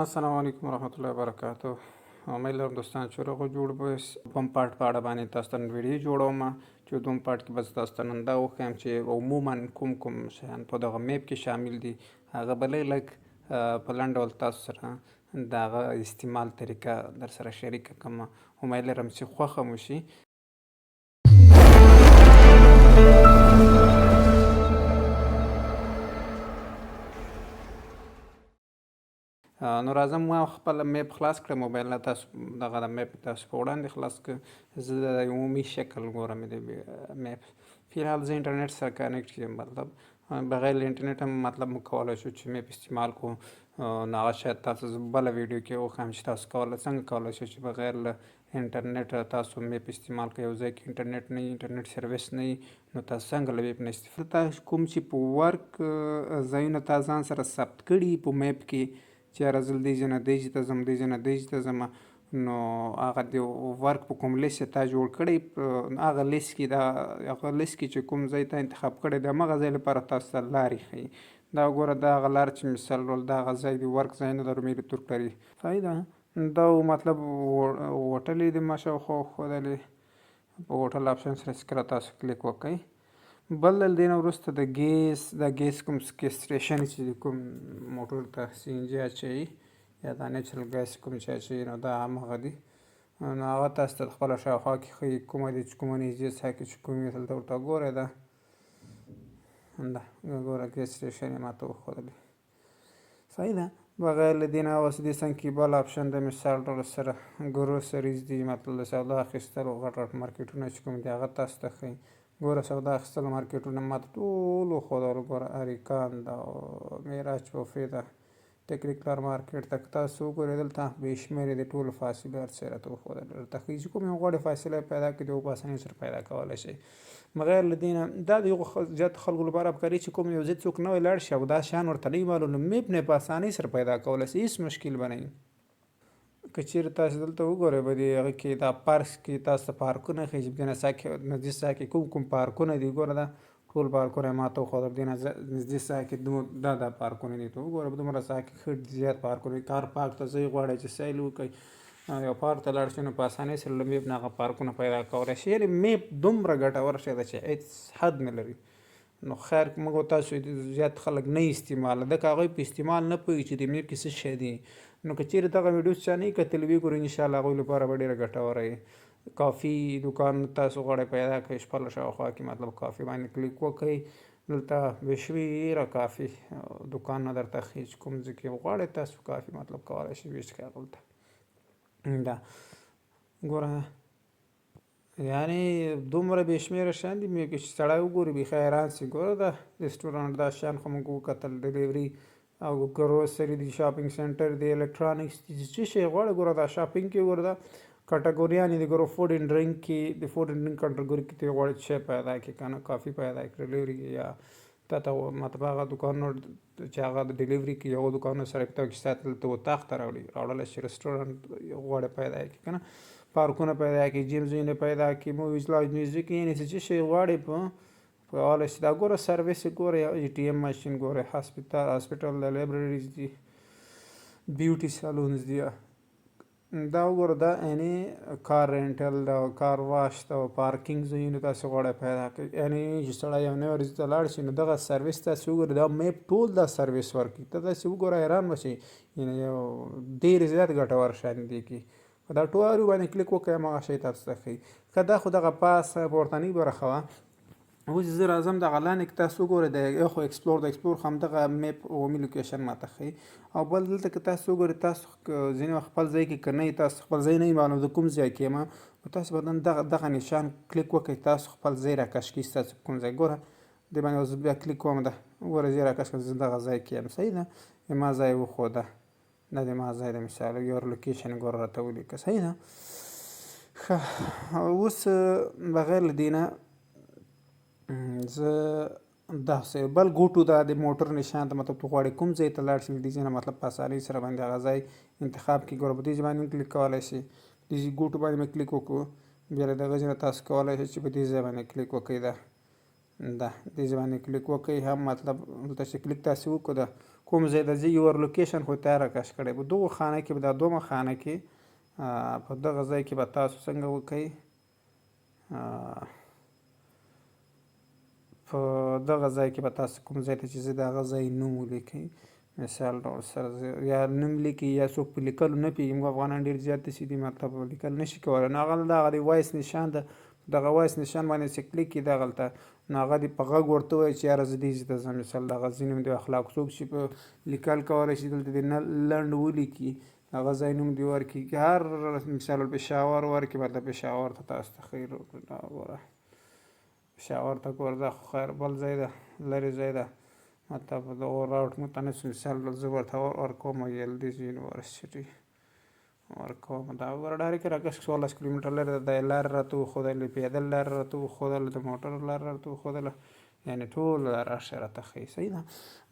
السلام علیکم ورحمت الله وبرکاته. امید لرم دوستان چې روغ جوړ به دوم پارټ په اړه باندې تاسو ته نن ویډیو جوړوم، چې دوم پارټ کې به زه تاسو ته نن دا وښیم چې عموما کوم کوم شیان په دغه map کې شامل دي، هغه به لږ لږ په لنډ ډول تاسو سره د هغه استعمال طریقه در سره شریکه کړم. امید لرم چې خوښه مو شي. نو راځم، ما خپل map خلاص کړ، موبایل نه تاسو دغه د map تاسو په وړاندې خلاص کړ. زه د عمومي شکل ګورم د map. فی الحال زه انټرنیټ سره connect یم، مطلب بغیر له انټرنیټ هم مطلب موږ کولی شو چې map استعمال کړو. نو هغه شاید تاسو زه بله ویډیو کې وښیم چې تاسو څنګه کولی شئ چې بغیر له انټرنیټ تاسو map استعمال کړئ. یو ځای کې انټرنیټ نه وي، انټرنیټ سروس نه وي، نو تاسو څنګه له map نه استفاده. تاسو کوم چې په ورک ځایونه تا ځان سره ثبت کړي په map کې، چې یاره زه له دې ځای نه دې ځای ته ځم، دې ځای نه دې ځای ته ځم، نو هغه د ورک په کوم لیست تا جوړ کړی، هغه لیست کې دا هغه لیست کې چې کوم ځای ته انتخاب کړی د هماغه ځای لپاره تاسو ته لارې ښیي. دا وګوره، دا هغه لار چې مثال ډول دا هغه ځای دی، ورک ځای نه د رومیلي ترک لري. صحیح ده، دا مطلب هوټل یې د ما شاوخوا وښودلې. په هوټل option سره چې کله تاسو کلیک وکړئ، بل له دې نه وروسته د ګیس کوم station چې د کوم موټر ته CNG اچوي یا دا natural gas کوم چې اچوي، نو دا هماغه دي. نو هغه تاسو ته خپله شاوخوا کې ښیي کومه دي چې کومه نږدې ځای کې چې کوم دلته ورته ګورئ. دا دا ګوره، gas station یې ماته وښودلې. صحیح ده. بغیر له دې نه اوس دې څنګ کې بل option د مثال ډول سره groceries دي، مطلب د سودا اخیستلو غټ غټ مارکیټونه چې کوم دي هغه تاسو ته ښیي. ګوره، سودا اخیستلو مارکیټونه ماته ټول وښودل. ګوره، اریکان ده او معراج بوفې ده، ټیکنیکلر مارکیټ ته که تاسو وګورئ، دلته بې شمېرې د ټولو فاصلې هر څه یې راته وښودل. راته ښیي چې کوم یو غواړې فاصله پیدا کړي، دی په اسانۍ سره پیدا کولی شي. بغیر له دې نه دا د هغو زیاتو خلکو لپاره پکاري چې کوم یو ځای څوک نوی لاړ شي او دا شیان ورته نه وي معلوم، نو map نه په اسانۍ سره پیدا کولی شي، هېڅ مشکل به نه وي. که چیرې تاسو دلته وګورئ، په دې هغه کې دا parks کې تاسو ته پارکونه ښیي چې په دې ساحه کې، نږدې ساحه کې کوم کوم پارکونه دي. ګوره، دا ټول پارکونه یې ماته وښودل. دې نږدې ساحه کې دا دا پارکونه دي. ته وګوره، په دومره ساحه کې ښه زیات پارکونه دي. car park ته ځئ، غواړئ چې سیل وکړئ، یو پارک ته لاړ شئ، نو په اسانۍ سره له map نه هغه پارکونه پیدا کولی شئ. یعنې map دومره ګټور شی دی چې هېڅ حد نه لري. نو خیر، موږ تاسو زیات خلک نه استعمال ځکه هغوی په استعمال نه پوهېږي چې د map کې څه شی دي. نو که چیرې دغه ویډیو چا نه کتلې، ویې ګورئ، انشاءالله هغوی لپاره به ډېره ګټوره وي. کافي دکان تاسو غواړئ پیدا کړئ خپله شاوخوا کې، مطلب کافي باندې کلیک وکړئ، دلته بې شمېره کافي دکانونه درته ښیي چې کوم ځای کې غواړئ تاسو کافي مطلب کولی شئ وڅښئ هغلته. دا ګوره، یعنی دومره بې شمېره شیان دي map کې چې سړی وګوري بیخي حیران سي. ګوره، دا رستورانت، دا شیان خو موږ وکتل، delivery او grocery دي، shopping center دي، electronics دي، چې شی غواړې. ګوره، دا shopping کې ګوره، دا کټګوریانې دي. ګوره، food and drink کې، د food and drink category کې ته غواړې چې شی پیدا کړې که نه، کافي پیدا کړې، ډلیوري یا تا ته مطلب هغه دوکانونو چې هغه د delivery کې یو دوکانونو سره کتاب کې ساتل ته اتاق ته راوړي راوړلی شي. رستورانت غواړې پیدا کړې که نه، پارکونه پیدا کړي، جیم ځایونه پیدا کړي، movies lounge، music، یعنې چې شی غواړې په کولی شي. دا ګوره، سروس ګوره، ATM machine ګوره، هاسپیټل د libraries دي، beauty salons دي. دا وګوره، دا یعنی car rental دا car wash دا پارکینګ ځایونه تاسو غواړئ پیدا کړئ. یعنی چې سړی یو نوی ځای ته لاړ شي، نو دغه سروس تاسو وګورئ، دا map ټول دا سروس ورکوي. ته داسې وګوره، حیران به شې. یعنی یو ډېر زیات ګټور شیان دي کې دا ټول باندې کلیک وکړئ، هماغه شی تاسو ته ښیي. که دا خو دغه پاس پورتنۍ برخه وه. اوس زه راځم دغه لاندې کې تاسو وګورئ، د یو خو explore، د explore خو همدغه map عمومي location ماته ښیي. او بل دلته که تاسو وګورئ، تاسو ځینې وخت خپل ځای کې که نه تاسو خپل ځای نه معلوم د کوم ځای کې یم، نو تاسو به نن دغه دغه نشان کلیک وکړئ، تاسو خپل ځای راکش کړئ. ستاسو کوم ځای، ګوره، دې باندې اوس بیا کلیک کوم، ده وګوره، ځای راکش کړم، زه دغه ځای کې یم. صحیح ده، ما ځای وښوده، دا د ما ځای د مثال your location ګوره راته ولیکه. صحیح ده. ښه، اوس بغیر له دې نه زه داسې بل go to دا د موټر نشان ته، مطلب ته غواړې کوم ځای ته لاړ شې، دې ځای نه مطلب په اسانۍ سره باندې هغه ځای انتخاب کړي. ګوره، په دې ځای باندې کلیک کولی شي. دې ځای go to باندې مې کلیک وکړو، بیا له دغه ځای نه تاسو کولی شئ چې په دې ځای باندې کلیک وکړئ. دا دا دې ځای باندې کلیک وکړئ هم، مطلب دلته چې کلیک تاسو وکړو، دا کوم ځای ته ځئ، your location خو تیار راکش کړی. په دغو خانه کې به دا دومه خانه کې په دغه ځای کې به تاسو څنګه وکئ، په دغه ځای کې به تاسو کوم ځای ته چې ځئ د هغه ځای نوم ولیکئ. مثال ډول سره یا نوم لیکي یا څوک په لیکلو نه پوهېږي، موږ افغانان ډېر زیات داسې دي مطلب لیکل نه شي کولی، نو هغه دغه د voice نشان ده، دغه voice نشان باندې چې کلیک کړي دغلته، نو هغه دې په غږ ورته ووایي چې یاره زه دې ځای ته ځم. مثال دغه ځای نوم دې واخله. او څوک چې په لیکل کولی شي دلته دې نه لنډ ولیکي، هغه ځای نوم دې ورکړي. هر مثال پېښور ورکړي، مطلب پېښور ته تاسو ته خیر وګوره، پېښور ته ګوره، دا خو خیر بل ځای ده، لرې ځای ده، مطلب دغه route مو ته نه شي. مثال زه ورته ورکوم یلدیز یونیورسټي ورکوم، دا وګوره direct راکش 14 کیلومتره لرې ده. دا یې لاره راته وښودلې، پیادل لاره راته وښودله، د موټر لاره راته وښودله، یعنې ټول لاره هر شی راته ښیي. صحیح ده.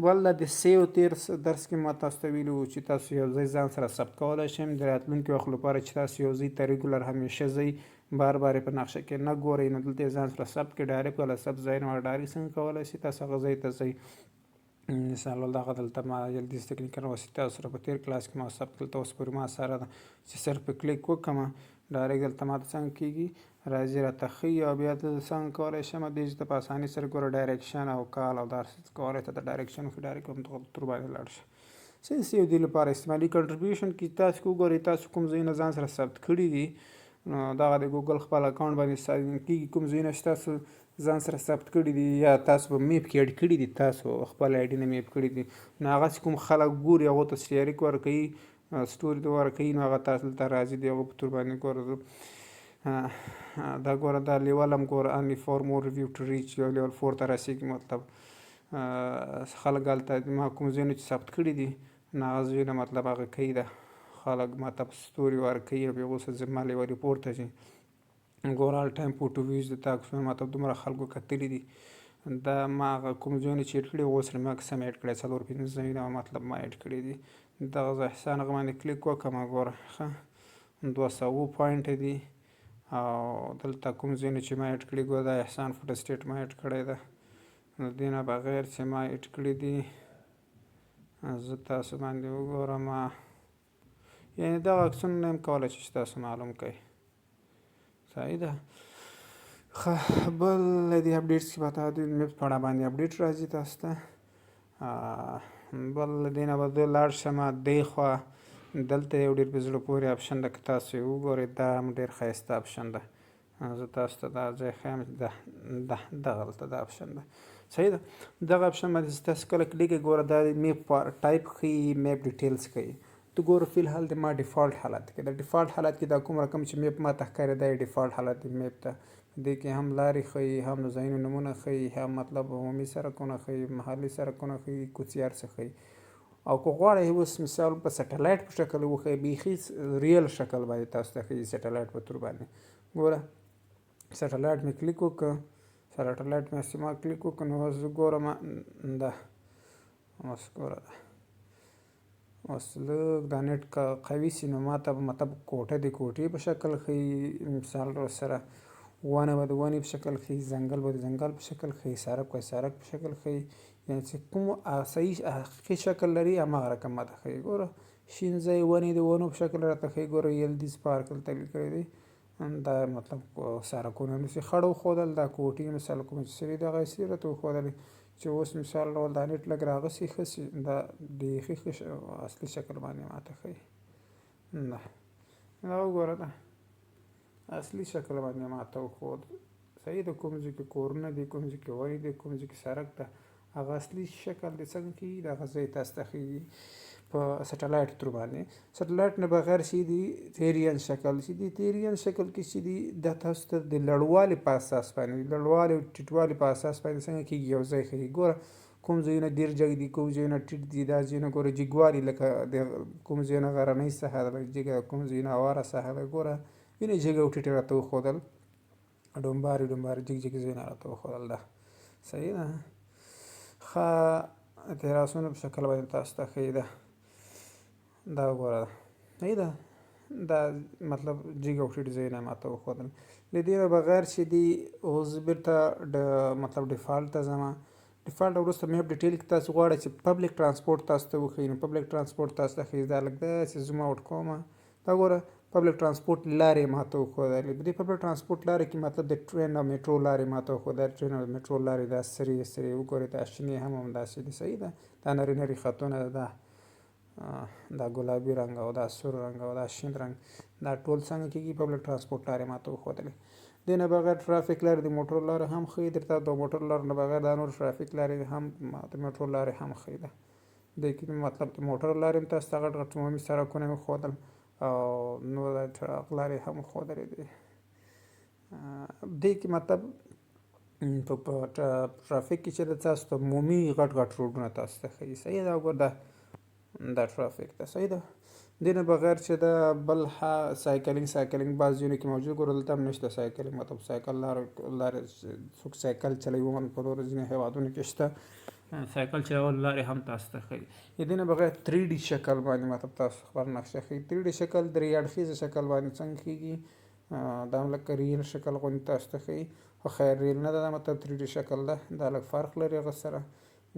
بل دا د save تېر درس کې ما تاسو ته ویلي وو چې تاسو یو ځای ځان سره ثبت کولی شئ د راتلونکي وخت لپاره، چې تاسو یو ځای ته regular همیشه ځئ، بار بار یې په نقشه کې نه ګورئ، نو دلته یې ځان سره ثبت کړئ. direct والا ثبت ځای نه direct څنګه کولی شئ تاسو هغه ځای ته ځئ. مثال دغه دلته ما یلدیز تکنیکل واسطه سره په تېر کلاس کې ما ثبت دلته اوس پورې ما سره ده چې صرف په کلیک وکړم direct دلته ما ته څنګه کېږي راځي راته ښیي. او بیا ته څنګه کولی شم دې ځای ته په اسانۍ سره ګوره direction او call او دا څه کولی ته د direction وښیي، direct هم تر باندې لاړ شي. څه save دې لپاره استعمالي. contribution کې تاسو که وګورئ تاسو کوم ځایونه ځان سره ثبت کړي دي، نو دغه د ګوګل خپل account باندې sign کېږي، کوم ځایونه چې تاسو ځان سره ثبت کړي دي یا تاسو په map کې add کړي دي، تاسو خپل ID نه map کړي دي، نو هغه چې کوم خلک ګوري هغو ته streak ورکوي، story ته ورکوي، نو هغه تاسو دلته راځي د هغو په تور باندې ګوره. دا ګوره دا level هم ګوره only four more review to reach، یو level four ته رسېږي. مطلب خلک هلته ما کوم ځایونه چې ثبت کړي دي نو هغه ځایونه مطلب هغه کوي، ده خلک مطلب story ورکوي او هغو سره زما level یې پورته ځي. ګوره all time photo views د تا عکسونه مطلب دومره خلکو کتلي دي. دا ما هغه کوم ځایونه چې add کړي هغو سره مې عکس هم add کړی، 4 5 ځایونه مطلب ما add کړي دي. دغه ځای احسان هغه باندې کلیک وکړم، ګوره ښه 200 point دي. او دلته کوم ځایونه چې ما add کړي، ګوره دا احسان photo state ما add کړی ده. د دې نه بغیر چې ما add کړي دي زه تاسو باندې وګورم، یعنې دغه عکسونه هم کولی شئ چې تاسو معلوم کړئ. صحیح ده. ښه بل له دې updates کې به تا د map په اړه باندې update راځي تاسو ته. بل له دې نه به زه لاړ شم دې خوا، دلته یو ډېر په زړه پورې option ده که تاسو یې وګورئ، دا هم ډېر ښایسته option ده. زه تاسو ته دا ځای ښیم، دغلته دا option ده. صحیح ده. دغه option باندې چې تاسو کله کلیک کړئ، ګوره دا map type ښیي، map details ښیي. ته ګوره فی الحال د ما default حالت کې، د default حالت کې دا کوم رقم چې map ما ته ښکاري دا یې default حالت دی map ته. دې کې هم لارې ښیي، هم د ځایونو نومونه ښیي، هم مطلب عمومي سرکونه ښیي، محلي سرکونه ښیي، کوڅې هر څه ښیي. او که غواړئ اوس مثال په سټلایټ په شکل وښیي، بیخي real شکل باندې تاسو ته ښیي سټلایټ په تور باندې. ګوره سټلایټ مې کلیک وکړ، سټلایټ مې هسې ما کلیک وکړ، نو اوس زه ګورم دا اوس ګوره دا اوس لږ دا نېټ که قوي سي نو ما ته به مطلب کوټه د کوټې په شکل ښیي، مثال سره ونه به د ونې په شکل ښیي، ځنګل به د ځنګل په شکل ښیي، سړک به د سړک په شکل ښیي، یعنې چې کوم صحیح حقیقي شکل لري هماغه رقم ما ته ښیي. ګوره شین ځای ونې د ونو په شکل راته ښیي. ګوره یلدیز پارک دلته لیکلی دی، دا مطلب سړکونه مې چې خړ وښودل، دا کوټې مثال کوم چې سرې دغه یې راته وښودلې چې اوس مثال ډول دا نېټ لږ راغسې ښه سي، دا بیخي ښه اصلي شکل باندې ماته ښیي. دا دا وګوره دا اصلي شکل باندې ماته وښود. صحیح ده، کوم ځای کې کورونه دي، کوم ځای کې ونې دي، کوم ځای کې سړک ده، هغه اصلي شکل دې څنګه کېږي دغه ځای تاسو ته ښیي په سټلایټ تر باندې. سټلایټ نه بغیر چې دي terrain شکل چې دي، terrain شکل کې چې دي دا تاسو ته د لوړوالي په اساس باندې، لوړوالي او ټیټوالي په اساس باندې څنګه کېږي یو ځای ښیي. ګوره کوم ځایونه ډېر جګ دي، کوم ځایونه ټیټ دي، دا ځایونه ګوره جګوالي لکه د کوم ځایونه غرنۍ ساحه ده لږ جګه، کوم ځایونه هواره ساحه ده. ګوره وینې جګ او ټیټ راته وښودل، ډومبارې ډومبارې جګ جګ ځایونه راته وښودل. ده صحیح ده. ښه تراسونو په شکل باندې تاسو ته ښیي. ده دا وګوره صحیح ده. دا مطلب جګ او ټیټ ځایونه ماته وښودل. له دې نه بغیر چې دي اوس زه بېرته د مطلب default ته ځم. Default وروسته map detail کې تاسو غواړئ چې public transport تاسو ته وښیي، نو public transport تاسو ته ښیي. دا لږ داسې zoom out کوم، دا ګوره public transport لارې ماته وښودلې. په دې public transport لارې کې مطلب د train او میټرو لارې ماته وښودلې. Train او میټرو لارې دا سرې سرې وګورئ، دا شنې هم همداسې دي، صحیح ده. دا نري نري خطونه ده، دا ګلابي رنګ او دا سور رنګ او دا شین رنګ، دا ټول څنګه کېږي public transport لارې ماته وښودلې. دې نه بغیر ټرافیک لارې د موټر لارې هم ښیي درته، د موټر لارې نه بغیر دا نور ټرافیک لارې هم د موټر لارې هم ښیي ده. دې کې مطلب د موټر لارې هم تاسو ته غټ غټ عمومي سړکونه یې وښودل او نور د ټرک لارې هم ښودلې دي. دې کې مطلب په ټرافیک کې چې د تاسو ته عمومي غټ غټ روډونه تاسو ته ښیي، صحیح ده. وګوره دا ټرافیک ده، صحیح ده. دې نه بغیر چې دا بل ها cycling بعض ځایونو کې موجود، ګوره دلته هم نشته cycling، مطلب سایکل لارې څوک سایکل چلوي عموماً په نورو ځینو هېوادونو کې شته سایکل چلولو لارې هم تاسو ته ښیي. دې نه بغیر 3D شکل باندې مطلب تاسو خپل نقشه ښیي. 3D شکل درې اړخیزه شکل باندې څنګه کېږي، دا هم لکه real شکل غوندې تاسو ته ښیي، خو خیر real نه ده، دا مطلب 3D شکل ده، دا لږ فرق لري هغه سره.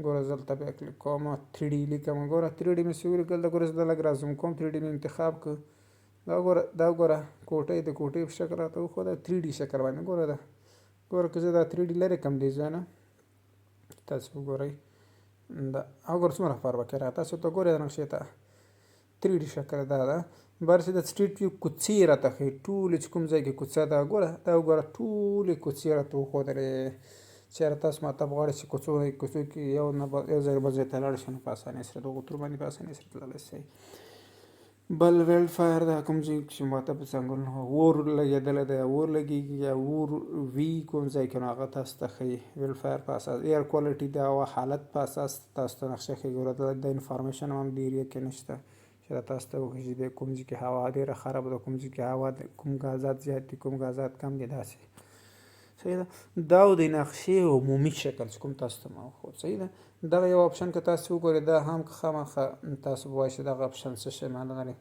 ګوره زه دلته بیا کلیک کوم، 3D لیکم، ګوره 3D مې څه ولیکل، دا ګوره زه لږ را zoom کوم، 3D مې انتخاب کړ، دا وګوره کوټۍ د کوټۍ په شکل راته وښوده 3D شکل باندې. ګوره دا ګوره که زه دا 3D لرې کړم دې ځای نه، تاسو وګورئ دا وګوره څومره فرق پکې راغی، تاسو ته ګورئ نقشې ته 3D شکل دا ده. بهر چې د street view کوڅې راته ښیي، ټولې چې کوم ځای کې کوڅه ده، ګوره دا وګوره ټولې کوڅې راته وښودلې. چېرې تاسو مطلب غواړئ چې کوڅو کې یو نه یو ځای بل ځای ته لاړ شئ، نو په اسانۍ سره دغو ترو باندې په اسانۍ سره تللی شئ. بل wildfire ده، کوم ځای کې چې مطلب ځنګلونه اور لګېدلی دی، اور لګېږي یا اور وي کوم ځای کې، نو هغه تاسو ته ښیي. Wildfire په اساس air quality د هوا حالت په اساس تاسو ته نقشه ښیي. ګوره دا information هم دې area کې نشته چې دا تاسو ته وښیي چې د کوم ځای کې هوا ډېره خرابه ده، کوم ځای کې هوا ده، کوم ګازات زیات دي، کوم ګازات کم دي، داسې، صحیح ده. دا د نقشې عمومي شکل چې کوم تاسو ته ما وښود، صحیح ده. دغه یو option که تاسو وګورئ، دا هم که خامخا تاسو به وایئ چې دغه option څه شی معنا لري.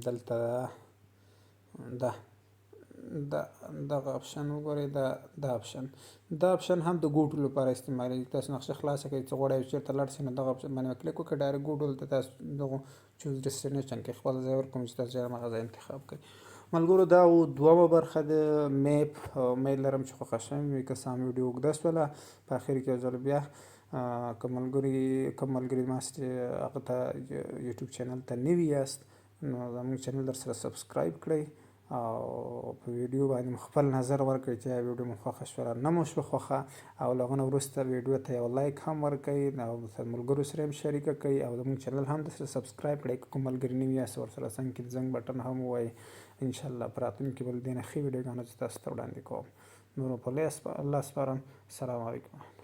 دلته دا دغه option وګورئ، دا option، دا option هم د go to لپاره استعمالېږي. تاسو نقشه خلاصه کړئ، څه غواړئ چېرته لاړ شئ، نو دغه option باندې کلیک وکړئ، direct go to ته تاسو دغه choose destination کې خپل ځای ورکوم چې تاسو هماغه ځای انتخاب کړئ. ملګرو دا و دومه برخه د map. امید لرم چې خوښه شوې وي. که څه هم ویډیو اوږده سوله، په اخر کې یو ځل بیا کوم ملګري ما چې هغه ته YouTube channel ته نوي یاست، نو زموږ channel در سره subscribe کړئ او په ویډیو باندې مو خپل نظر ورکړئ چې یا ویډیو مو خوښه شوله نه مو شوه خوښه، او له هغه نه وروسته ویډیو ته یو like هم ورکړئ او ملګرو سره هم شریکه کړئ او زموږ channel هم در سره subscribe کړئ. که کوم ملګري نوي یاست ورسره څنګ کې د زنګ button هم ووایئ. انشاءالله په راتلونکي به له دې نه ښې ویډیوګانې زه تاسو ته وړاندې کوم. نورو په الله سپارم. السلام علیکم.